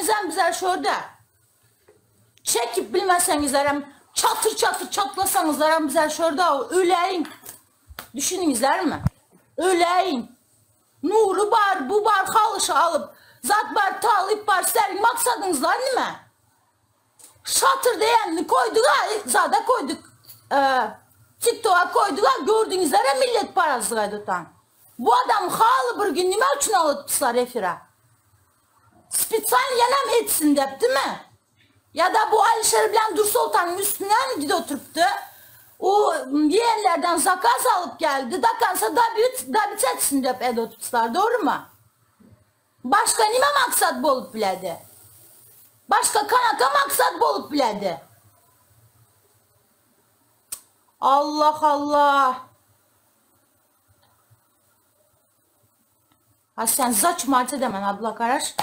Bilmeseňizem bizler şurada. Çekip bilmeseňizlerem çatır çatır çatlasaňyzlaram bizler şurada öleýin. Düşündiňizlermi? Öleýin. Nury bar, bu bar halyşy alyp, zat bar, talyp bar, sizleriň maksadyňyzlar nime? Şatyr diýenini koýduk-a, zada koýduk, TikToka koýduk-a, gördüňizler-ä millet parazlyk edip otan. Bu adam haly bir gün nime üçin alypdyslar efire? Spesial ýenem etsin depdimi? Ýa-da bu Alişer bilen Dursoltanyň üstünden gidip oturypdy. O ýegenlerden zakaz alyp geldi, dakansa dabit, dabit etsin dep edip oturypdyslar, dogrymy? Başga nime maksat bolup biledi? Başga kanaka maksat bolup biledi? Allah Allah. Ha sen zaç marta demen abla karaş.